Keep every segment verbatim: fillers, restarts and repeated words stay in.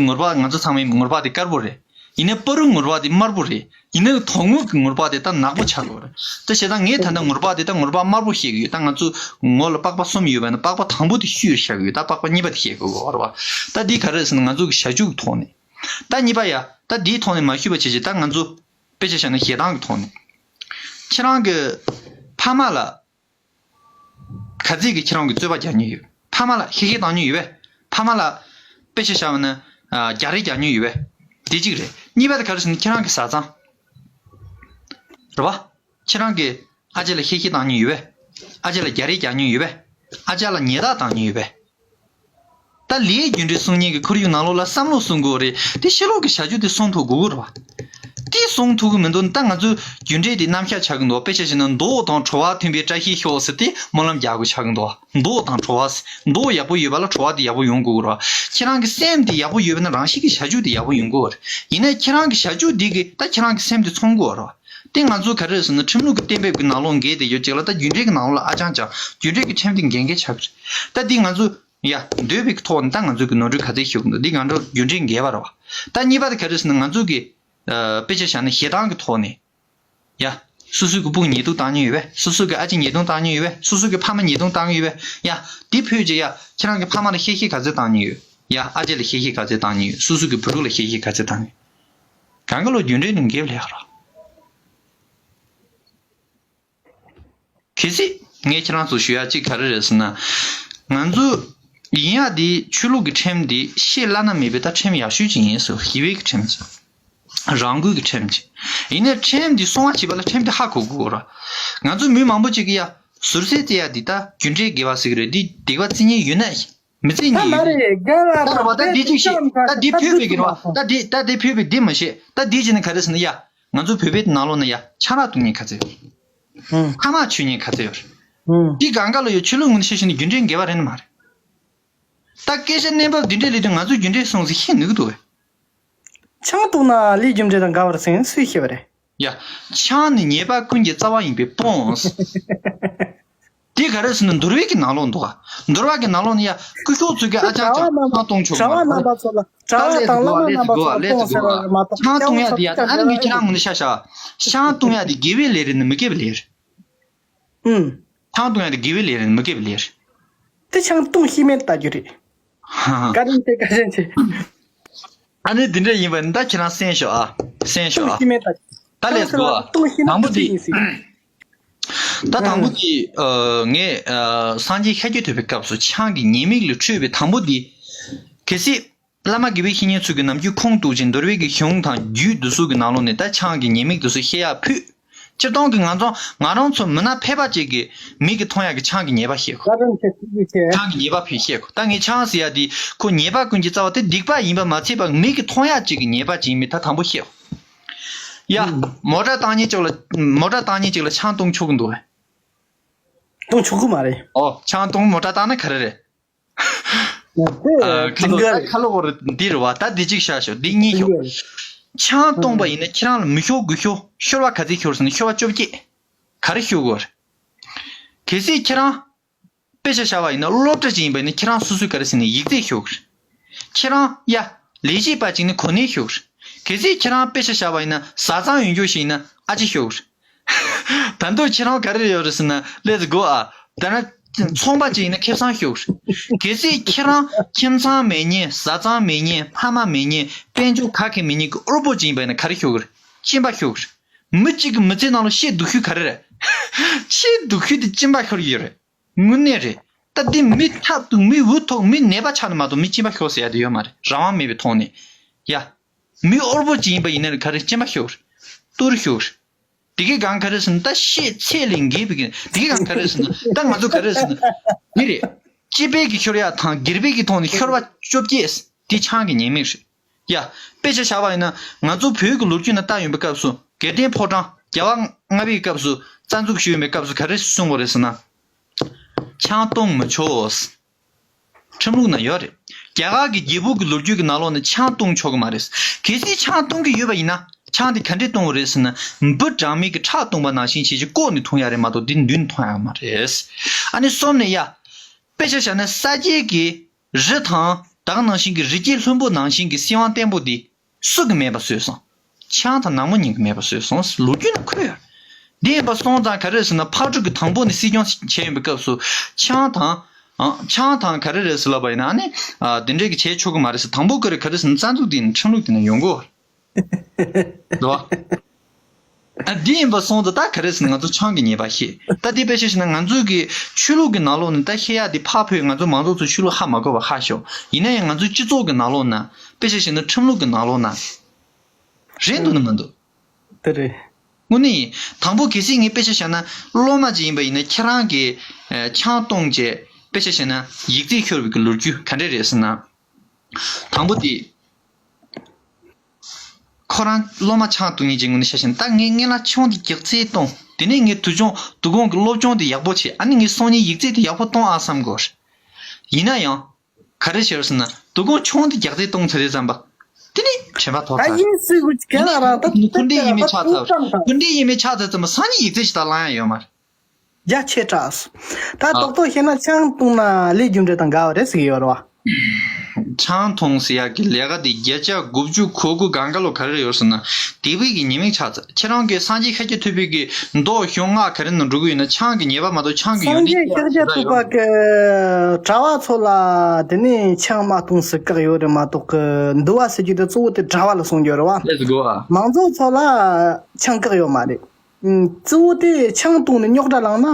ངུར་པགས་ང་ཚོ་ཚང་མའི་ངུར་པགས་དེ་དཀར་པོ་རེད། ཡིན་ནའི་པ་རུ་ངུར་པགས་དེ་དམར་པོ་རེད། ཡིན་ནའི་དོག་ངོས་ཀྱི་ངུར་པགས་དེ་ད་ནག་པོ་ཆགས་ཀྱི་ཡོད་རེད། ད་བྱས་ཙང་ངས་ད་ལྟ་ངུར་པགས་དེ་ད་ངུར་པགས་དམར་པོ་བཤད་ཀྱི་ཡོད། ད་ང་ཚོ་ངོ་ལ་པགས་པ་གསུམ་ཡོད་པ་ན་པགས་པ་དང་པོ་དེ་བཤུས་བཞག་གི་ཡོད། ད་པགས་པ་གཉིས་པ་དེ་བཤད་དགོས་ཀྱི་ཡོད་རེད་བ། ད་འདི་ག་རེ་རེད་ཟེར་ན་ང་ཚོ་གི་བྱ་སྤྱོད་ཀྱི་ཐོག་ནས། ད་གཉིས་པ་ཡ། ད་འདིའི་ཐོག་ནས་མ་ཞུས་པ་བྱས་བྱས་ད་ང་ཚོ། དཔེ་ཆ་བཞག་ན་ཞེ་སྡང་གི་ཐོག་ནས། ཁྱེད་རང་གི་ཕ་མ་ལ། ག་ཚད་ཀྱི་ཁྱེད་རང་གི་རྩོད་པ་རྒྱག་མྱོང་ཡོད། ཕ་མ་ལ་ཤེད་ཤེད་བཏང་མྱོང་ཡོད་པས། ཕ་མ་ལ། དཔེ་ཆ་བཞག་པ་ན། རྒྱག་རེས་རྒྱག་མྱོང་ཡོད་པས། དེ་གཅིག་རེད། གཉིས་པ་དེ་ག་རེ་ཟེར་ན་ཁྱེད་རང་གི་བཟའ་ཚང་། རེད་བ། ཁྱེད་རང་གི་ཨ་ཅེ་ལ་ཤེད་ཤེད་བཏང་མྱོང་ཡོད་པས། ཨ་ཅེ་ལ་རྒྱག་རེས་རྒྱག་མྱོང་ཡོད་པས། ཨ་ཅག་ལ་ཉེས་རྡུང་བཏང་མྱོང་ཡོད་པས། ད་ལས་རྒྱུ་འབྲས་གསུང་མཁན་གྱི་ཁོར་ཡུག་ནང་ལོགས་ལ་བསམ་བློ་གསུང་དགོས་རེད། དེ་ཕྱི་ལོགས་ཀྱི་བྱ་སྤྱོད་དེ་གསུང་ཐུབ་དགོས་ཀྱི་རེད་བ། དེ་གསུང་ཐུབ་ཀྱི་མི་འདུག་ད་ང་ཚོའི་རྒྱུ་འབྲས་དེ་རྣམ་གཞག་ཆགས་ཀྱི་འདུག་དཔེ་ཆ་བཞག་ན་མདོག་དང་བྲོ་བ་མཐུན་པའི་བཀྲ་ཤིས་ཤོག་ཟེར་ཏེ་སྨོན་ལམ་རྒྱག་དགོས་ཆགས་ཀྱི་འདུག་མདོག་དང་བྲོ་བ་ཟེར། མདོག་ཡག་པོ་ཡོད་པ་ལ་བྲོ་བ་དེ་ཡག་པོ་ཡོང་དགོས་ཀྱི་རེད་བ། ཁྱེད་རང་གི་སེམས་དེ་ཡག་པོ་ཡོད་པ་ན་རང་བཞིན་གྱི་བྱ་སྤྱོད་དེ་ཡག་པོ་ཡོང་གི་རེད། ཡིན་ནའི་ཁྱེད་རང་གི་བྱ་སྤྱོད་འདི་གིས་ད་ཁྱེད་རང་གི་སེམས་དེ་མཚོན་དགོས་རེད་བ། དེ་ང་ཚོ་ག་རེ་རེད་ཟེར་ན་ཁྲིམས་ལུགས་ཀྱི་གཏན་འབེབས་ཀྱི་ནང་ལོགས་འགལ་བསྡད་ཡོད་ཅིག་ལ། ད་རྒྱུ་འབྲས་ཀྱི་ནང་ལོགས་ལ་ཨ་ཅང་ཅང་རྒྱུ་འབྲས་ཀྱི་ཁྲིམས་དེ་འགལ་འགལ་ཆགས་ཀྱི་རེད། ད་འདི་ང་ཚོ་ཡ་འདོད་པའི་ཐོག་ནས་ད་ང་ཚོ་གི་ནོར་འཁྲུལ་ག་ཚད་ཤོར་གི་འདུག་འདི་ང་ཚོ་རྒྱུ་འབྲས་འགལ་བ་རེད་བ། ད་གཉིས་པ་དེ་ག་རེ་རེད་ཟེར་ན་ང་ཚོ་གི་དཔེ་ཆ་བཞག་ན་ཞེ་སྡང་གི་ཐོག་ནས་ཡ་སོ་སོ་གི་སྤུན་ཉེས་རྡུང་བཏང་མྱོང་ཡོད་པས། སོ་སོ་གི་ཨ་ཅེ་ཉེས་རྡུང་བཏང་མྱོང་ཡོད་པས། སོ་སོ་གི་ཕ་མ་ཉེས་རྡུང་བཏང་མྱོང་ཡོད་པས། ཡ་འདི་ཕུད་ཅེ་ཡ་ཁྱེད་རང་གི་ཕ་མ་ལ་ཤེད་ཤེད་ག་ཚད་བཏང་མྱོང་ཡོད། ཡ་ཨ་ཅེ་ལ་ཤེད་ཤེད་ག་ཚད་བཏང་མྱོང་ཡོད། སོ་སོ་གི་བུ་ཕྲུག་ལ་ཤེད་ཤེད་ག་ཚད་བཏང་མྱོང་ཡོད། གང་ག་ལོ་རྒྱུ་འབྲས་ནི་འགལ་ལས་ཧ་ར། གལ་སྲིད་ངས་ཁྱེད་རང་ཚོ་ཞུ་ཡ་གཅིག་ག་རེ་རེད་ཟེར་ན། ང་ཚོ་ཡིན་ཡ་དེ་ཆོས་ལུགས་ཀྱི་ཁྲིམས་དེ་ཤེས་བླ་ན་མེད་པའི་ད་ཁྲིམས་ཡག་ཤོས་ཅིག་ཡིན་ཟེར། ཞི་བའི་གི་ཁྲིམས་ཅིག་རང་འགུལ་གྱི་ཁྲིམས་ཅིག་ཡིན་ནའི་ཁྲིམས་དེ་སྲུང་བ་བྱེད་པ་ལ་ཁྲིམས་དེ་ཧ་གོ་དགོས་ར། ང་ཚོ་མི་མང་པོ་ཅིག་གིས་ཡ་ཟུར་ཟའི་རྩེ་ཡ་འདི་ད་རྒྱུ་འབྲས་དགེ་བ་ཟེར་གི་རེད། འདི་སྡིག་པ་བརྩི་ཉེན་ཡོད་ན་མི་བརྩི་ད་ཉེན་མ་ཡོད་རེད། རེད། རྒན་ལགས། ད་ར་བ་ད་འདི་གཅིག་བཤད། ད་འདི་ཕུད་པའི་གི་ར་བ་ད་འདི་ད་འདི་ཕུད་པའི་འདི་མ་བཤད། ད་འདི་བྱས་ནས་ག་རེ་ཟེར་ན་ཡ། ང་ཚོ་བོད་པའི་ནང་ལོགས་ན་ཡ་ཆང་རག་བཏུང་ཉེན་ག་ཚོད་ཡོད། ཧུམ། ཐ་མག་མཆོད་ཉེན་ག་ཚོད་ཡོད། ཧུམ། འདི་གང་ག་ལ་ཡོད། ཆོས་ལུགས་ངོས་ནས་བཤད་ཤེས་ན་རྒྱུ་འབྲས་འགལ་བ་རེད་ནི་མ་རེད། ད་སྐད་ཆ་གནས་བབ་འདི་འདྲས་ལས་དུས་ང་ཚོས་རྒྱུ་འབྲས་སོང་ཟེར་ཤེས་ནུས་ཀྱི་འདུག་གས། ཆང་བཏུང་ན་ལས་རྒྱུ་འབྲས་དང་འགལ་བ་རེད་ཟེར་སུས་ཤེས་པ་རེད། ཡ། ཆང་ནི་ཉེས་པ་ཀུན་གྱི་རྩ་བ་ཡིན་པས་སྤོངས། དེ་ག་རེ་ཟེར་ན་འདུལ་བའི་གི་ནང་ལོགས་འདུག་ག་འདུལ་བ་གི་ནང་ལོགས་ནི་ཡ་སྐུ་ཞབས་ཚོས་ཀྱི་ཨ་ཅག་ཅག་ཆང་བཏུང་ཆོག་གི་མ་རེད། གྲྭ་བ་རྣམ་པ་ཚོ་ལ། གྲྭ་བ་དང་བླ་མ་རྣམ་པ་ཚོ་ལ་སྤོངས་ཟེར་བ་རེད་མ་གཏོགས། ཆང་བཏུང་ཡ་དེ་ཡ། ཨ་ནི་ངས་ཁྱེད་རང་ངོ་ནས་ཤ་ཤ། ཆང་བཏུང་ཡ་དེ་དགེ་བའི་ལས་རེད་ནི་མི་དགེ་བའི་ལས་རེད། ཨུམ། ཆང་བཏུང་ཡ་དེ་དགེ་བའི་ལས་རེད་ནི་མི་དགེ་བའི་ལས་རེད། དེ་ཆང་བཏུང་ཤེས་མེད་ལྟ་རྒྱུ་རེད། ཧ་ཧ། བཀའ་དྲིན་ཆེ། བཀའ་དྲིན་ཆེ། ཨ་ནི་དེ་འདྲ་ཡིན་པ་ནི་ད་ཁྱེད་རང་གསན་ཤོག་ཨ། གསན་ཤོག་ཨ། བཏུང་ཤེས་མེད་ལྟ་རྒྱུ། ད་ལས་གོ་ཨ། བཏུང་ཤེས་ན་དང་པོ་དེ། ཡིན་སྲིད། ད་དང་པོ་དེ་ཨ་ངས་ཨ་སངས་རྒྱས་ཤཱཀྱ་ཐུབ་པའི་སྐབས་སུ་ཆང་གི་ཉེས་དམིགས་ལས་འཕྲོས་པའི་དང་པོ་དེ། གལ་སྲིད། བླ་མ་དགེ་བའི་བཤེས་གཉེན་ཚོ་གི་ནམ་རྒྱུན་ཁུངས་གཏུགས་ཅིང་འདུལ་བའི་གི་གཞུང་དང་རྒྱུད་འདི་ཚོ་གི་ནང་ལོགས་ནས་ད་ཆང་གི་ཉེས་དམིགས་འདི་ཚོ་བཤད་ཡག་ཕུད། སྤྱིར་བཏང་གི་ང་ཚོ་ང་རང་ཚོ་མི་སྣ་ཕལ་པ་ཅིག་གིས་མིག་གིས་མཐོང་ཡག་གི་ཆང་གི་ཉེས་པ་ཤེས་གོ། བཀའ་དྲིན་ཆེ། ཐུགས་རྗེ་ཆེ། ཆང་གི་ཉེས་པ་ཕུད་ཤེས་གོ། ད་ངས་ཆང་ཟེར་ཡག་འདི་ཁོ་ཉེས་པ་ཀུན་གྱི་རྩ་བ་དེ་སྡིག་པ་ཡིན་པ་མ་ཚད་པར་མིག་གིས་མཐོང་ཡག་ཅིག་གི་ཉེས་པ་ཅིག་ཡིན་མིན་ད་དང་པོ་ཤེས་གོ། ཡ། ཨུམ། མོ་ཊ་བཏང་མཁན་ཅིག་ལ་མོ་ཊ་བཏང་མཁན་ཅིག་ལ་ཆང་བཏུང་ཆོག་གི་འདུག་གས། བཏུང་ཆོག་གི་མ་རེད། ཨོ་ཆང་བཏུང་མོ་ཊ་བཏང་ན་ག་རེ་རེད། ཨ་ཁ་ལོ་ཁ་ལོ་འོ་རེད་འདི་རེད་བ། ད་འདི་གཅིག་བཞག་ཤོག་འདི་གཉིས་ཤོག་ཆང་བཏུང་པ་ཡིན་ན་ཁྱེད་རང་ལ་མི་ཤོར་དགུ་ཤོར། ཤོར་བ་ག་ཚད་ཤོར་ཟེར་ན་ཤོར་བ་བཅོ་བརྒྱད། ག་རེ་ཤོར་དགོས་རེད། གལ་སྲིད་ཁྱེད་རང་དཔེ་ཆ་བཞག་པ་ཡིན་ན་སློབ་གྲྭ་ཅིག་ཡིན་པ་ཡིན་ན་ཁྱེད་རང་སོ་སོའི་ག་རེ་ཟེར་ན་ཡིག་ཚད་ཤོར་གི་རེད། ཁྱེད་རང་ཡ་ལས་བྱེད་པ་ཅིག་ནི་གོ་གནས་ཤོར་གི་རེད། གལ་སྲིད་ཁྱེད་རང་དཔེ་ཆ་བཞག་པ་ཡིན་ན་བཟའ་ཚང་ཡོད་མཁན་ཞིག་ཡིན་ན་ཨ་ཅེ་ཤོར་གི་རེད། ད་དུང་ཁྱེད་རང་ག་རེ་ཡོད་རེད་ཟེར་ན་let's go ཨ། ད་ན་ཚོང་པ་ཅིག་ཡིན་ན་ཁེ་བཟང་ཤོར། གལ་སྲིད་ཁྱེད་རང་ཁྱིམ་ཚང་མེད་མཁན་བཟའ་ཚང་མེད་མཁན་ཕ་མ་མེད་མཁན་དཔལ་འབྱོར་ག་གེ་མེད་མཁན་གྱི་འུར་པོ་ཅིག་ཡིན་པ་ཡིན་ན་ག་རེ་ཤོར་གི་རེད། སྐྱིན་པ་ཤོར་གི་རེད། མི་གཅིག་གི་མི་ཚེ་ནང་ལ་ཆེས་སྡུག་ཤོས་ག་རེ་རེད། ཆེས་སྡུག་ཤོས་དེ་སྐྱིན་པ་ཤོར་གྱི་ཡོད་རེད། དངོས་གནས་རེད། ད་འདི་མི་ཐབས་སྡུག་མི་འུ་ཐུག་མི་ནད་པ་ཆགས་ནས་མ་གཏོགས་མི་སྐྱིན་པ་ཤོར་ཟེར་ཡ་དེ་ཡོད་མ་རེད། རང་དབང་མེད་པའི་ཐོག་ནས་ཡ། མི་འུར་པོ་ཅིག་ཡིན་པ་ཡིན་ན་ག་རེ་སྐྱིན་པ་ཤོར། ཏུར་ཤོར། དེ་གའི་སྒང་ག་རེ་ཟེར་ན་ད་ཤེས་ཚད་ལས་འགལ་བའི་གི་དེ་གའི་སྒང་ག་རེ་ཟེར་ན་ད་ང་ཚོ་ག་རེ་ཟེར་ན་དེ་རེད། སྤྱི་པའི་གི་ཤོར་ཡག་དང་སྒེར་པའི་གི་ཐོག་ནས་ཤོར་བ་བཅོ་བརྒྱད་དེ་ཆང་གི་ཉེས་དམིགས་རེད། ཡ། དཔེ་ཆ་བཞག་པ་ཡིན་ན་ང་ཚོ་བོད་ཀྱི་ལོ་རྒྱུས་ནང་བལྟ་ཡོང་པའི་སྐབས་སུ་དགེ་ལྡན་ཕོ་བྲང་རྒྱལ་བ་ལྔ་པའི་སྐབས་སུ་རྩ་འཛུགས་ཞུས་ཡོང་པའི་སྐབས་སུ་ག་རེ་གསུངས་པ་རེད་ཟེར་ན། ཆང་བཏུང་མི་ཆོག་ཁྲིམས་ལུགས་ན་ཡོད་རེད། རྒྱ་གར་གྱི་རྒྱལ་པོ་གི་ལོ་རྒྱུས་ཀྱི་ནང་ལོགས་ནས་ཆང་བཏུང་ཆོག་གི་མ་རེད། གལ་སྲིད་ཆང་བཏུང་གི་ཡོད་པ་ཡིན་ན་ཆང་དེ་ག་འདྲས་བཏུང་བ་རེད་ཟེར་ན་འབུ་སྦྲང་མའི་གི་ཁྲག་བཏུང་པ་ནང་བཞིན་བྱས་ཀྱི་བཀོག་ནས་འཐུང་ཡ་རེད་མ་གཏོགས་དེ་མདུན་འཐུང་ཡ་མ་རེད། ཨ་ནི་གསུམ་ནས་ཡ། དཔེ་ཆ་བཞག་ན་ས་སྐྱའི་གི་རི་དང་ ད་ག་ནང་བཞིན་གྱི་རི་སྐྱེས་ལྷུན་པོ་ནང་བཞིན་གྱི་སྲིད་དབང་བརྟན་པོ་འདི་སུ་གིས་མེད་པ་བཟོས་སོང་། ཆང་དང་ནག་མོ་གཉིས་ཀྱིས་མེད་པ་བཟོས་སོང་ལོ་རྒྱུས་ན་འཁོད་ཡོད། འདི་ཡིན་པ་སོང་ཙང་ག་རེ་ཟེར་ན་ཕག་གྲུ་གི་དང་པོ་ནས་སྲིད་སྐྱོང་བྱས་ཡོད་པའི་སྐབས་སུ་ཆང་དང་། ཨ། ཆང་དང་ག་རེ་རེད་ཟེར་ལབ་པ་ཡིན་ན་ཨ་ནི། ཨ། དེ་འདྲས་ཀྱི་བྱས་ཆོག་གི་མ་རེད་ཟེར། དང་པོ་ག་རེ་ག་རེ་ཟེར་ན་རྩ་འཛུགས་འདི་ནི་ཁྲིམས་ལུགས་འདི་ནས་ཡོང་གི་ཡོད་རེད། རེད་བ། ཨ། འདི་ཡིན་པ་སོང་ཙང་ད་ག་རེ་ཟེར་ན་ང་ཚོ་ཆང་གི་ཉེས་པ་ཤེས། ད་དེ་དཔེ་ཆ་བཞག་ན་ང་ཚོ་གི་ཆོས་ལུགས་ཀྱི་ནང་ལོགས་ནས་ད་ཤེས་ཡག་འདི་ཕར་ཕུད། ང་ཚོ་མང་ཚོགས་ཚོ་ཆོས་ལུགས་ཧ་མ་གོ་བ་ཧ་ཤོག་ཡིན་ན་ཡང་ང་ཚོའི་སྤྱི་ཚོགས་ཀྱི་ནང་ལོགས་ན་དཔེ་ཆ་བཞག་ན་ཁྲིམས་ལུགས་ཀྱི་ནང་ལོགས་ན་རེད་འདུག་ན་མི་འདུག་དེ་རེད། དངོས་གནས་ཡིན། དང་པོ་གལ་སྲིད་ངས་དཔེ་ཆ་བཞག་ན་སློབ་མ་ཅིག་ཡིན་པ་ཡིན་ན་ཁྱེད་རང་གིས་ཨ། ཆང་བཏུངས་བྱས་དཔེ་ཆ་བཞག་ན་ཡིག་ཚད་ཤོར་བའི་གི་ལོ་རྒྱུས་ག་འདྲས་རེད་ཟེར་ན། དང་པོ་དེ། ཁོ་རང་སློབ་མ་ཆང་བཏུང་མཁན་ཅིག་ངོས་ནས་ཆ་བཞག་ན་ད་ངས་སྔོན་ལ་ཆང་དེ་རྒྱག་ཚད་བཏུངས། དེ་ནས་ངས་དུ་ཆུང་དུ་གོང་གི་སློབ་སྦྱོང་དེ་ཡག་པོ་བྱས། ཨ་ནི་ངས་སང་ཉིན་ཡིག་ཚད་དེ་ཡག་པོ་བཏུང་ཨ་བསམ་དགོས། ཡིན་ན་ཡང་། ག་རེ་བྱས་ཟེར་ན་དུ་གོང་ཆང་དེ་རྒྱག་ཚད་བཏུངས་ཚར་རེད་བསམ་པ། དེ་ནས་དྲན་པ་ཐོར་ད་ཚར། ཡིན་སྲིད་དགོས་ཀྱི་ག་ལ་རང་ད་ཁོ་འདྲའི་ཡིན་མིན་ཆགས་ཚར། ཁོ་འདྲའི་ཡིན་མིན་ཆགས་ཚར་ཙམ་པ་སང་ཉིན་ཡིག་ཚད་ཞིག་ད་ལང་ཡ་ཡོད་མ་རེད། རྒྱ་ཆེ་དྲགས། ད་ཨ། རྡོག་རྡོག་བཤད་ན་ཆང་བཏུངས་ན་ལས་རྒྱུ་འབྲས་དང་འགལ་བ་རེད་ཟེར་གྱི་ཡོད་རེད་བ། ཆང་འཐུང་ཟེར་ཡག་གི་ལས་ཀ་དེ་བརྒྱ་ཆ་དགུ་བཅུ་གོ་དགུ་སྒང་ག་ལོ་ག་རེ་ཡོད་ཟེར་ན། དེ་བས་ཀྱི་ཉེས་དམིགས་ཆགས་ཚར། ཁྱེད་རང་གིས་སངས་རྒྱས་ཤཱཀྱ་ཐུབ་པའི་གི་མདོ་གཞུང་སྔགས་ག་རེ་ནང་འགྲོ་གི་ཡོད་ན་ཆང་གི་ཉེས་པ་མ་གཏོགས་ཆང་གི་ཡོན་ཏན་སངས་རྒྱས་ཤཱཀྱ་ཐུབ་པ་གི་གྲྭ་བ་ཚོ་ལ་དེ་ནས་ཆང་མ་འཐུང་ཟེར་བཀག་ཡོད་རེད་མ་གཏོགས་གི་འདུལ་བ་ཟེར་རྒྱུ་དེ་གཙོ་བོ་དེ་གྲྭ་བ་ལ་གསུང་རྒྱུ་རེད་བ། ལེ་ཛི་གོ་ཨ། མང་ཚོགས་ཚོ་ལ་ཆང་བཀག་ཡོད་མ་རེད། ཨུམ། གཙོ་བོ་དེ་ཆང་བཏུངས་ནས་རྙོག་དྲ་ལངས་ན།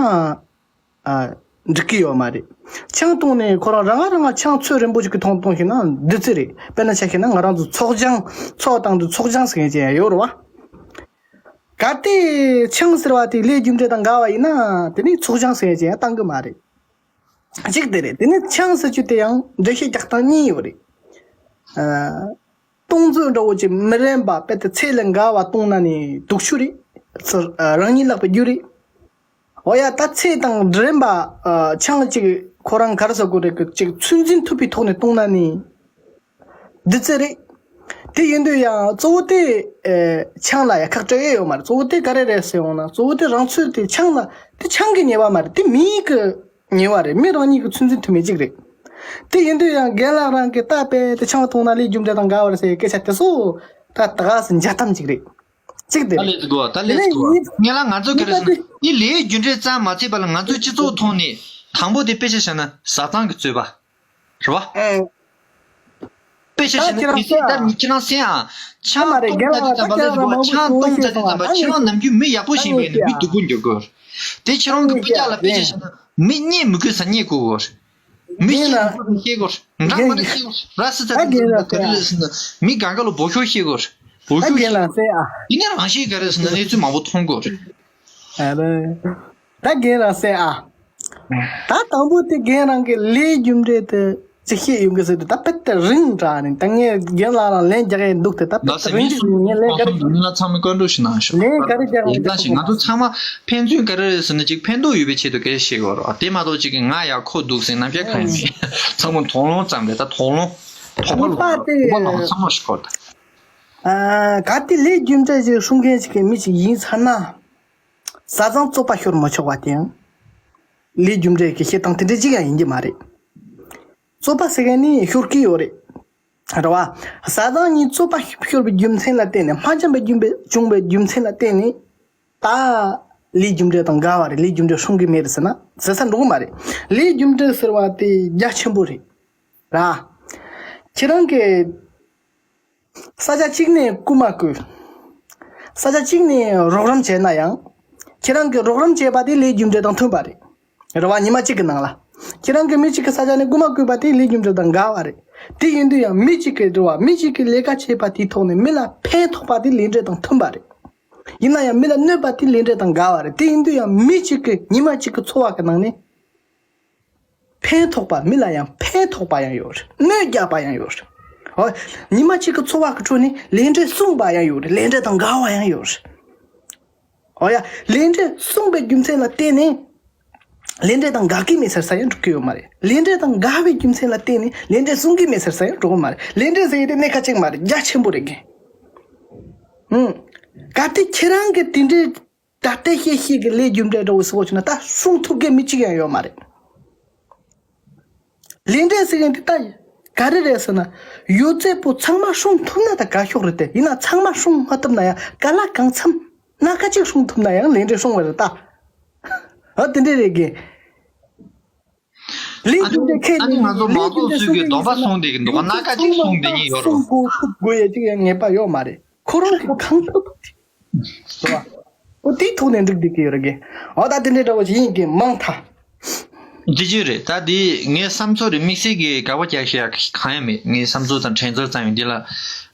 ཨ། འགྲིག་གི་ཡོད་མ་རེད། ཆང་བཏུངས་ནས་ཁོ་རང་རང་ང་རང་ང་ཆང་ཚོད་རན་པོ་ཞིག་གི་ཐོག་བཏུངས་ཤེ་ན་བདུད་རྩི་རེད། དཔེར་ན་ཆ་ཤེ་ན་ང་རང་ཚོ་ཚོགས་ཆང་ཚོགས་དང་དུ་ཚོགས་ཆང་ཟེར་མཁན་ཅན་ཡང་ཡོད་རེད་བ། གལ་ཏེ་ཆང་ཟེར་བ་དེ་ལས་རྒྱུ་འབྲས་དང་འགལ་བ་ཡིན་ན་དེ་ནི་ཚོགས་ཆང་ཟེར་མཁན་ཅན་ཡང་བཏང་གི་མ་རེད། གཅིག་དེ་རེད། དེ་ནི་ཆང་ཟེར་རྒྱུ་དེ་ཡང་འགྲེལ་བཤད་རྒྱག་སྟངས་གཉིས་ཡོད་རེད། ཨ། བཏུང་ཚོད་འདྲ་བོ་ཅིག་མི་རན་པ་དཔེ་དེ་ཚད་ལས་འགལ་བ་བཏུངས་ན་ནི་དུག་ཆུ་རེད། ཚུར་རང་ཉིད་བརླག་པའི་རྒྱུ་རེད། འོ་ཡ་ད་ཚད་དང་འགྲན་པ་ཆང་ཅིག་ཁོ་རང་ག་རེ་ཟེར་དགོས་རེད་གི་ཅིག་ཚོད་འཛིན་ཐུབ་པའི་ཐོག་ནས་བཏུངས་ན་ནི་བདུད་རྩི་རེད། དེ་ཡིན་དུས་ཡང་གཙོ་བོ་དེ་ཆང་ལ་ཡ་ཁག་སྤྲོད་ཡས་ཡོད་མ་རེད། གཙོ་བོ་དེ་ག་རེ་རེད་ཟེར་ཡོང་ན་གཙོ་བོ་དེ་རང་ཚོད་དེ་ཆང་ལ་དེ་ཆང་གི་ཉེས་པ་མ་རེད། དེ་མིའི་གི་ཉེས་པ་རེད། མི་རང་ཉིད་ཀྱི་ཚོད་འཛིན་ཐུབ་མེད་ཅིག་རེད། དེ་ཡིན་དུས་ཡང་རྒན་ལགས་རང་གིས་ད་དཔེ་དེ་ཆང་འཐུང་ན་ལས་རྒྱུ་འབྲས་དང་འགལ་བ་རེད་ཟེར་སྐད་ཆ་དེ་ཚོ་ད་ད་ག་སེ་འཇའ་ཐམ་ཅིག་རེད། གཅིག་དེ་ད་རེད། ལེ་ཙི་གོ་ད་ལེ་ཙི་གོ་དེ་ནས་ངས་ལ་ང་ཚོ་ག་རེ་ཟེར་ན་འདི་ལས་རྒྱུ་འབྲས་ཙམ་མ་ཚད་པ་ལ་ང་ཚོའི་སྤྱི་ཚོགས་ཐོག་ནས་དང་པོ་དེ་དཔེ་ཆ་བཞག་ན་བཟའ་ཚང་གི་རྩོད་པ་རེད་བ། ཨེ། དཔེ་ཆ་བཞག་ན་མི་སྲིད་ད་ཁྱེད་རང་སེམས་ཨ། ཆང་ཨ་མ་རེད། རྒན་ལགས་ད་ཁྱེད་རང་མང་པོ་ཆང་བཏུང་ཚར་དུས་ཙམ་པ་ཁྱེད་རང་ནམ་རྒྱུན་མི་ཡག་པོ་ཞིག་ཡིན་པ་ཡིན་ན་མི་སྡུག་པོ་འགྱུར་དགོས། དེ་ཁྱེད་རང་གི་སྤུན་ཀྱག་ལ་དཔེ་ཆ་བཞག་ན་མི་རྙེད་མི་དགོས་ས་རྙེད་དགོས་གོ། མི་ཤེས་མི་དགོས་ཤེས་དགོས། འདྲ་མ་འདྲ་ཤེས་དགོས། ར་སི་ཚ་དེ་ཚོ་ག་རེ་རེད་ཟེར་ན་མི་གང་ག་ལ་འབོ་ཤོག་ཤེས་དགོས། འབོ་ཤོག་ཤེས་དགོས། ཡིན་ན་རང་ཤེས་ག་རེ་ཟེར་ན་གནས་ཚུལ་མང་པོ་མཐོང་དགོས། ཨ་ལེ། ད་རྒན་རང་གསན་ཨ། ད་དང་པོ་དེ་རྒན་རང་གི་ལས་རྒྱུ་འབྲས་དེ་ཅིག་བཤད་ཡོང་གི་ཟེར་དུས་ད་དཔེ་དེ་རིང་དྲགས་ནས་ད་ངས་རྒན་ལགས་ལ་ལན་རྒྱག་ཡས་འདུག་སྟེ་ད་དཔེ་དེ་རིང་ཞིག་ངས་ལན་ག་རེ་ལན་ཚང་མས་བཀའ་འདྲི་ཞིག་གནང་ཤོག་ལན་ག་རེ་རྒྱག་ཡང་ད་ཞིག་ང་ཚོ་ཚང་མ་ཕན་ཚུན་ག་རེ་རེད་ཟེར་ན་ཅིག་ཕན་ཐོགས་ཡོད་པའི་ཆེད་དུ་སྐད་ཆ་བཤད་དགོས་རེད་བ། དེ་མ་གཏོགས་ཅིག་གི་ང་ཡག་ཁོ་སྡུག་ཟེར་རྣམ་གཞག་གང་ཡང་མེད། ཚང་མ་དོགས་སློང་ཙམ་རེད། ད་དོགས་སློང་དོགས་པ་ལོག་པ་ལོག་ཚང་མ་ཞིག་གོ་ད། ཨ། གལ་ཏེ་ལས་རྒྱུ་འབྲས་ཅིག་སྲུང་མཁན་ཞིག་གི་མི་ཞིག་ཡིན་ཚར་ན། བཟའ་ཚང་རྩོད་པ་ཤོར་མི་ཆོག་པ་དེ་ཡང་། ལས་རྒྱུ་འབྲས་ཀྱི་བཤད་སྟངས་དེ་འདྲ་ཅིག་ཡང་ཡིན་གྱི་མ་རེད། རྩོད་པ་ཟེར་མཁན་ནི་ཤོར་གྱི་ཡོད་རེད། རེད་བ། བཟའ་ཚང་གཉིས་རྩོད་པ་ཤོར་བའི་རྒྱུ་མཚན་ལ་བརྟེན་ནས་མ་འཆམ་པའི་རྒྱུ་འབྲས་བྱུང་བའི་རྒྱུ་མཚན་ལ་བརྟེན་ནས། ད། ལས་རྒྱུ་འབྲས་དང་འགལ་བ་རེད། ལས་རྒྱུ་འབྲས་སྲུང་གི་མེད་རེད་ཟེར་ན་ཟེར་ས་འགྲོ་གི་མ་རེད། ལས་རྒྱུ་འབྲས་ཟེར་བ་དེ་རྒྱ་ཆེན་པོ་རེད། ར། ཁྱེད་རང་གིས། ས་ཆ་གཅིག་ནས་རྐུ་མ་རྐུས། ས་ཆ་གཅིག་ནས་རོགས་རམ་བྱས་ན་ཡང་། ཁྱེད་རང་གིས་རོགས་རམ་བྱས་པ་དེ་ལས་རྒྱུ་འབྲས་དང་མཐུན་པ་རེད། རེད་བ། ཉི་མ་གཅིག་གི་ནང་ལ། ཁྱེད་རང་གིས་མི་གཅིག་གི་ས་ཆ་ནས་རྐུ་མ་རྐུས་པ་དེ་ལས་རྒྱུ་འབྲས་དང་འགལ་བ་རེད། དེ་ཡིན་དུས་ཡང་མི་གཅིག་གིས་རེད་བ། མི་གཅིག་གིས་ལས་ཀ་བྱས་པ་དེའི་ཐོག་ནས་མི་ལ་ཕན་ཐོགས་པ་དེ་ལས་འབྲས་དང་མཐུན་པ་རེད། ཡིན་ན་ཡང་མི་ལ་གནོད་པ་དེ་ལས་འབྲས་དང་འགལ་བ་རེད། དེ་ཡིན་དུས་ཡང་མི་གཅིག་གི་ཉི་མ་གཅིག་གི་འཚོ་བ་གི་ནང་ནས། ཕན་ཐོགས་པ། མི་ལ་ཡང་ཕན་ཐོགས་པ་ཡང་ཡོད་རེད། གནོད་རྒྱག་པ་ཡང་ཡོད་རེད། ཨོ། ཉི་མ་གཅིག་གི་འཚོ་བ་གི་ཁྲོད་ནས་ལས་འབྲས་བསྲུངས་པ་ཡང་ཡོད་རེད། ལས་འབྲས་དང་འགལ་བ་ཡང་ཡོད་རེད། ཨོ་ཡ། ལས་འབྲས་བསྲུངས་པའི་རྒྱུ་མཚན་ལ་བརྟེན་ནས། ལས་འབྲས་དང་འགལ་གྱི་མེད་ཟེར་ས་ཡང་འགྲོ་གི་ཡོད་མ་རེད། ལས་འབྲས་དང་འགལ་བའི་རྒྱུ་མཚན་ལ་བརྟེན་ནས་ལས་འབྲས་བསྲུང་གི་མེད་ཟེར་ས་ཡང་འགྲོ་གི་མ་རེད། ལས་འབྲས་ཟེར་ཡས་དེ་གནད་ཁ་གཅིག་མ་རེད། རྒྱ་ཆེན་པོ་རེད་གི། ཧུམ། གལ་ཏེ་ཁྱེད་རང་གིས་དེ་འདྲའི། ད་ལྟའི་བཤད་བཤད་ཀྱི་ལས་རྒྱུ་འབྲས་འདྲ་བོ་ཟེར་བ་བྱུང་ན་ད་སྲུང་ཐུབ་མཁན་མི་གཅིག་ཡང་ཡོད་མ་རེད། ལས་འབྲས་ཟེར་མཁན་དེ་ད་ ག་རེ་རེད་ཟེར་ན། ཡོད་ཚད་པོ་ཚང་མ་སྲུང་ཐུབ་ན་ད་དགའ་ཤོག་རེད་དེ། ཡིན་ན་ཚང་མ་སྲུང་མ་ཐུབ་ན་ཡང་ག་ལ་གང་འཚམ་སྣ་ཁ་གཅིག་སྲུང་ཐུབ་ན་ཡང་ལས་འབྲས་སྲུང་བ་རེད་ད། ཨ་དེ་འདྲས་རེད་གི། ལས་ཨ་ནི་འགྲུབ་པའི་ཁྱེད་ཨ་ནི་ང་ཚོ་མང་ཚོགས་ཚོས་ཀྱི་སྡོམ་པ་སྲུང་བསྡད་ཀྱི་འདུག་ག་སྣ་ཁ་གཅིག་སྲུང་བསྡད་མཁན་ཡོད་རེད། སྲུང་དགོས་ཐུབ་དགོས་ཡ་གཅིག་ཡང་ངེས་པ་ཡོད་མ་རེད། ཁོ་རང་གི་གང་ཐུབ་ཐུབ་དེ། ཨོ་དེའི་ཐོག་ནས་འགྲིག་བསྡད་ཀྱི་ཡོད་རེད་གི། ཨོ་ད་དེ་འདྲའི་འདྲ་བོ་ཞིག་ཡིན་གི་མང་ཐ། འདི་ཅི་རེད་ད། འདི་ངའི་བསམ་ཚོར་རེད། དམིགས་བསལ་གྱི་དགག་པ་རྒྱག་ཤེས་ཡ་གང་ཡང་མེད། ངའི་བསམ་ཚོར་དང་དྲན་ཚོར་ཙམ་ཡིན། འདི་ལ་ཨ་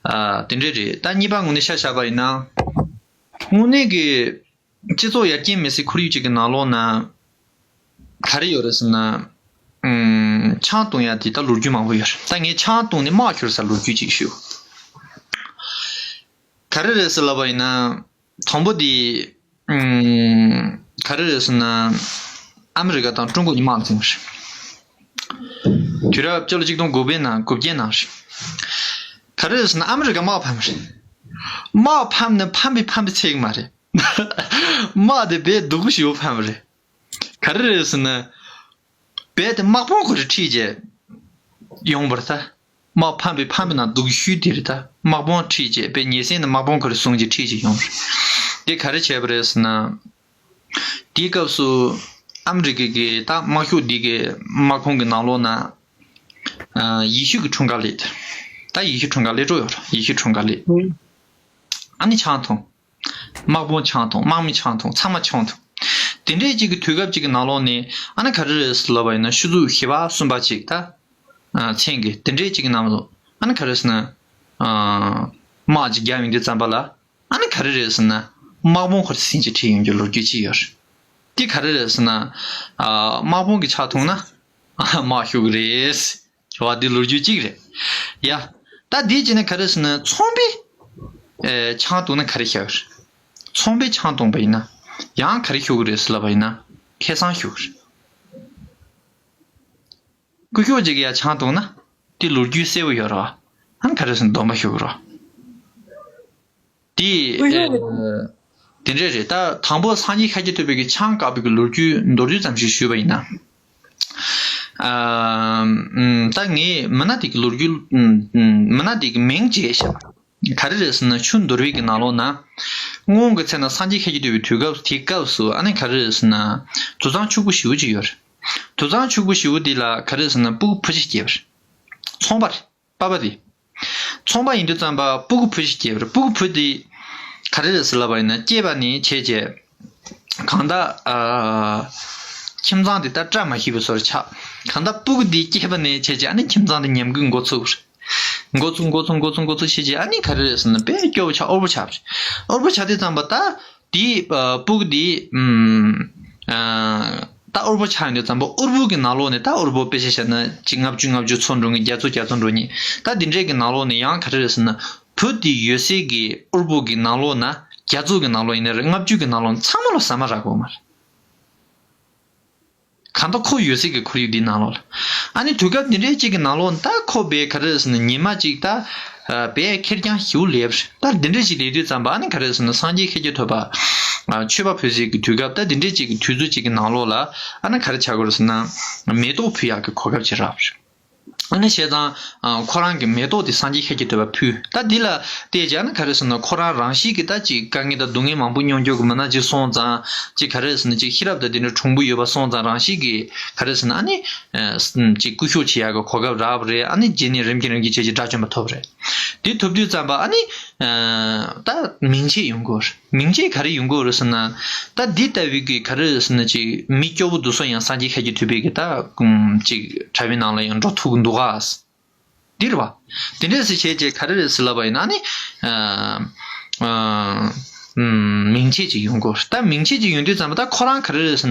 དེ་འདྲས་རེད། ད་གཉིས་པ་ངོས་ནས་ཤ་བཞག་པ་ཡིན་ན། དངོས་གནས་ཀྱི་སྤྱི་ཚོགས་ཡར་རྒྱས་མི་སྲིད་ཁོར་ཡུག་ཅིག་གི་ནང་ལོགས་ན། ག་རེ་ཡོད་རེད་ཟེར་ན། ཨུམ། ཆང་འཐུང་ཡ་དེ་ད་ལོ་རྒྱུས་མང་པོ་ཡོད་རེད། ད་ངས་ཆང་འཐུང་ནས་དམག་ཤོར་ས་ལོ་རྒྱུས་ཅིག་ཞུ། ག་རེ་རེད་ཟེར་ལབ་པ་ཡིན་ན། དང་པོ་དེ། ཨུམ། ག་རེ་རེད་ཟེར་ན། ཨ་མི་རི་ཀ་དང་ཀྲུང་གོ་གཉིས་དམག་འཐེན་པ་རེད། དུས་རབས་སྤྱི་ལོ་ཆིག་སྟོང་དགུ་བརྒྱ་ནང་དགུ་བརྒྱ་ནང་རེད། ག་རེ་རེད་ཟེར་ན་ཨ་མི་རི་ཀ་དམག་ཕམ་པ་རེད། དམག་ཕམ་ནས་ཕམ་པའི་ཕམ་པའི་ཚད་ཀྱི་མ་རེད། དམག་དེ་དཔེ་སྡུག་པོ་ཞེ་པོ་ཕམ་པ་རེད། ག་རེ་རེད་ཟེར་ན། རྦད་དེ་དམག་དཔུང་ཁོ་རེ་ཁྲིད་བྱས་ཡོང་བར་ཐལ། དམག་ཕམ་པའི་ཕམ་པའི་ནང་སྡུག་ཤོས་དེ་རེད་ད། དམག་དཔུང་ཁྲིད་བྱས་དཔེ་ཉེ་སྲིང་ནས་དམག་དཔུང་ཁོ་རེ་བཟུང་བྱས་ཁྲིད་བྱས་ཡོང་བར། དེ་ག་རེ་བྱས་པ་རེད་ཟེར་ན། དེའི་སྐབས་སུ་ཨ་མི་རི་ཀའི་གི་ད་དམག་ཤོག་འདི་གི་དམག་ཁོངས་ཀྱི་ནང་ལོགས་ན། ཨ་ཡེ་ཤུ་གི་འཁྲུངས་སྐར་སླེབས། ད་ཡེ་ཤུ་འཁྲུངས་སྐར་སླེབས་འགྲོ་ཡོད་རེད། ཡེ་ཤུ་འཁྲུངས་སྐར་སླེབས། ཨ་ནི་ཆང་འཐུང་། དམག་དཔུང་ཆང་འཐུང་། དམག་མི་ཆང་འཐུང་། ཚང་མ་ཆང་འཐུང་། དེ་འདྲའི་ཅིག་གི་དུས་སྐབས་ཅིག་གི་ནང་ལོགས་ནས་ཨ་ནི་ག་རེ་རེད་ཟེར་ལབ་པ་ཡིན་ན། ཆུ་ཚོད་བཞི་པ་གསུམ་པ་ཅིག་ད། ཨ་མཚན་གི་དེ་འདྲའི་ཅིག་གི་ནང་ལོགས་ཨ་ནི་ག་རེ་ཟེར་ན། ཨ་དམག་ཅིག་བརྒྱབ་ཡོང་དུས་ཙམ་པ་ལ་ཨ་ནི་ག་རེ་རེད་ཟེར་ན། དམག་དཔུང་ཁོ་རེ་ཟིན་གྱི་ཁྲིད་ཡོང་རྒྱུ་ལོ་རྒྱུས་ཅིག་ཡོད་རེད། དེ་ག་རེ་རེད་ཟེར་ན། ཨ་དམག་དཔུང་གི་ཆང་འཐུང་ན་ཨ་དམག་ཤོར་གི་རེད། བ་འདི་ལོ་རྒྱུས་གཅིག་རེད། ཡ། ད་འདི་བྱས་ན་ག་རེ་ཟེར་ན། ཚོང་པས་ཨེ་ཆང་འཐུང་ན་ག་རེ་ཤོར། ཚོང་པས་ཆང་འཐུང་པ་ཡིན་ན་ཡང་ག་རེ་ཤོར་གི་རེད་ཟེར་ལབ་པ་ཡིན་ན། ཁེ་བཟང་ཤོར་གི་རེད། སྐུ་ཞབས་ཅིག་གིས་ཡ་ཆང་འཐུང་ན་དེ་ལོ་རྒྱུས་གསལ་པོ་ཡོད་རེད་བ། ཨ་ནི་ག་རེ་ཟེར་ན་སྡོམ་པ་ཤོར་གི་རེད་བ། དེ་ཨེ། དེ་འདྲས་རེད། ད་དང་པོ་སངས་རྒྱས་ཤཱཀྱ་ཐུབ་པའི་གི་ཆང་བཀག་པའི་གི་ལོ་རྒྱུས་མདོར་བསྡུས་ཙམ་ཞིག་ཞུས་པ་ཡིན་ན། ཨ་ཨམ། ད་ངས་མི་སྣ་དེ་གི་ལོ་རྒྱུས། ཨམ་ཨམ། མི་སྣ་དེ་གི་མིང་བརྗེས་ཤག་ག་རེ་རེད་ཟེར་ན། ཆུ་འདུལ་བའི་གི་ནང་ལོགས་ན། སྔོན་གྱི་ཚེ་ན་སངས་རྒྱས་ཤཱཀྱ་ཐུབ་པའི་དུས་སྐབས་དེའི་སྐབས་སུ་ཨ་ནི་ག་རེ་རེད་ཟེར་ན། དུད་ཚང་ཕྱུག་པོ་ཞེ་པོ་ཅིག་ཡོད་རེད། དུད་ཚང་ཕྱུག་པོ་ཞེ་པོ་དེ་ལ་ག་རེ་རེད་ཟེར་ན། སྤུ་གུ་བུ་གཅིག་སྐྱེས་པ་རེད། ཚོང་པ་རེད། པ་ཕ་དེ། ཚོང་པ་ཡིན་དུས་ཙམ་པ་སྤུ་གུ་བུ་ཞིག་སྐྱེས་པ་རེད། སྤུ་གུ་བུ་དེ་ག་རེ་རེད་ཟེར་ལབ་པ་ཡིན་ན། སྐྱེས་པ་ནས་བྱས་བྱས་གང་ལྟར་ཨ་ཁྱིམ་ཚང་དེ་ད་བཀྲ་མ་ཤིས་པའི་བཟོ་འདྲ་ཆགས། གང་ལྟར་སྤུ་གུ་དེ་སྐྱེས་པ་ནས་བྱས་བྱས་ཨ་ནི་ཁྱིམ་ཚང་དེ་ཉམས་རྒུད་འགོ་ཚུགས་པ་རེད། འགོ་ཚུགས་འགོ་ཚུགས་འགོ་ཚུགས་འགོ་ཚུགས་བྱས་བྱས་ཨ་ནི་ག་རེ་རེད་ཟེར་ན། དཔེ་སྐྱོ་བོ་ཆགས། དབུལ་པོ་ཆགས་པ་རེད། དབུལ་པོ་ཆགས་དུས་ཙམ་པ་ད། དེའི་ཨ་སྤུ་གུ་དེ་ཨམ་ཨ་ད་དབུལ་པོ་ཆགས་ཡོང་དུས་ཙམ་པ་དབུལ་པོ་གི་ནང་ལོགས་ནས། ད་དབུལ་པོ་དཔེ་ཆ་བཞག་ན་ཅིག་ལྔ་བཅུ་ལྔ་བཅུ་འཚོ་འགྲོ་མཁན། བརྒྱ་འཚོ་བརྒྱ་འཚོ་འགྲོ་མཁན། ད་དེ་འདྲས་ཀྱི་ནང་ལོགས་ནས་ཡང་ག་རེ་རེད་ཟེར་ན། བུ་དེ་ཡོད་སའི་གི་དབུལ་པོ་གི་ནང་ལོགས་ན། བརྒྱ་འཚོ་གི་ནང་ལོགས་ཡིན་ན་རེད། ལྔ་བཅུ་གི་ནང་ལོགས་ན། ཚང་མ་ལ་ཟ་མ་རག་གི་ཡོད་མ་རེད། གང་ལྟར་ཁོ་ཡོད་སའི་གི་ཁོར་ཡུག་འདིའི་ནང་ལོགས་ལ། ཨ་ནི་དུས་སྐབས་འདི་འདྲའི་གཅིག་གི་ནང་ལོགས་ན་ད་ཁོ་དཔེ་ག་རེ་རེད་ཟེར་ན། ཉི་མ་གཅིག་ད་ཨ་དཔེ་ཁེར་རྐྱང་ཞེ་པོ་སླེབས་རེད། ད་འདི་འདྲ་ཞིག་སླེབས་དུས་ཙམ་པ་ཨ་ནི་ག་རེ་རེད་ཟེར་ན། སངས་རྒྱས་ཤཱཀྱ་ཐུབ་པ་ཨ་མཆོད་པ་ཕུལ་སའི་གི་དུས་སྐབས། ད་འདི་འདྲའི་གཅིག་གི་དུས་ཚོད་གཅིག་གི་ནང་ལོགས་ལ་ཨ་ནི་ག་རེ་ཆགས་ཀྱི་རེད་ཟེར་ན། མེ་ཏོག་ཕུལ་ཡག་གི་གོ་སྐབས་ཅིག་རག་པ་རེད། ཨ་ནི་བྱས་ཙང་ཨ་ཁོ་རང་གི་མེ་ཏོག་དེ་སངས་རྒྱས་ཤཱཀྱ་ཐུབ་པར་ཕུལ། ད་འདི་ལ་བལྟས་བྱས་ཨ་ནི་ག་རེ་ཟེར་ན། ཁོ་རང་རང་བཞིན་གྱིས་ད་ཅིག་དཀའ་ངལ་དང་སྡུག་བསྔལ་མང་པོ་མྱོང་རྒྱུ་གི་མི་སྣ་ཅིག་སོང་ཙང་། ཅིག་ག་རེ་ཟེར་ན། ཅིག་ཤེས་རབ་དང་དེ་འདྲ་གྲུང་པོ་ཡོད་པ་སོང་ཙང་། རང་བཞིན་གྱིས་ག་རེ་ཟེར་ན། ཨ་ནི་ཨ་ཅིག་སྐུ་ཞབས་བྱེད་ཡག་གི་གོ་སྐབས་རག་པ་རེད། ཨ་ནི་རྗེས་ནས་རིམ་གྱིས་རིམ་གྱིས་བྱས་བྱས་དགྲ་བཅོམ་པ་ཐོབ་པ་རེད། དེ་ཐོབ་དུས་ཙམ་པ་ཨ་ནི་ཨ་ད་མིང་ཆད་ཡོང་གི་ཡོད་རེད། མིང་ཆད་ག་རེ་ཡོང་གི་ཡོད་རེད་ཟེར་ན། ད་འདི་ལྟ་བུའི་གི་ག་རེ་ཟེར་ན། ཅིག་མི་སྐྱོ་བོ་འདུག་སེ་ཡང་སངས་རྒྱས་ཤཱཀྱ་ཐུབ་པའི་གི་ད་ཨུམ་ཅིག་གྲྭ་པའི་ནང་ལ་ཡང་འགྲོ་ཐུབ་ཀྱི་འདུག་ག་འདི་རེད་བ། དེ་འདྲས་སེ་བྱས་རྗེས་ག་རེ་རེད་ཟེར་ལབ་པ་ཡིན་ན་ནི། ཨ་ཨ་ཨུམ་མིང་ཆད་ཅིག་ཡོང་གི་ཡོད་རེད། ད་མིང་ཆད་ཅིག་ཡོང་དུས་ཙམ་པ་ད་ཁོ་རང་ག་རེ་རེད་ཟེར་ན།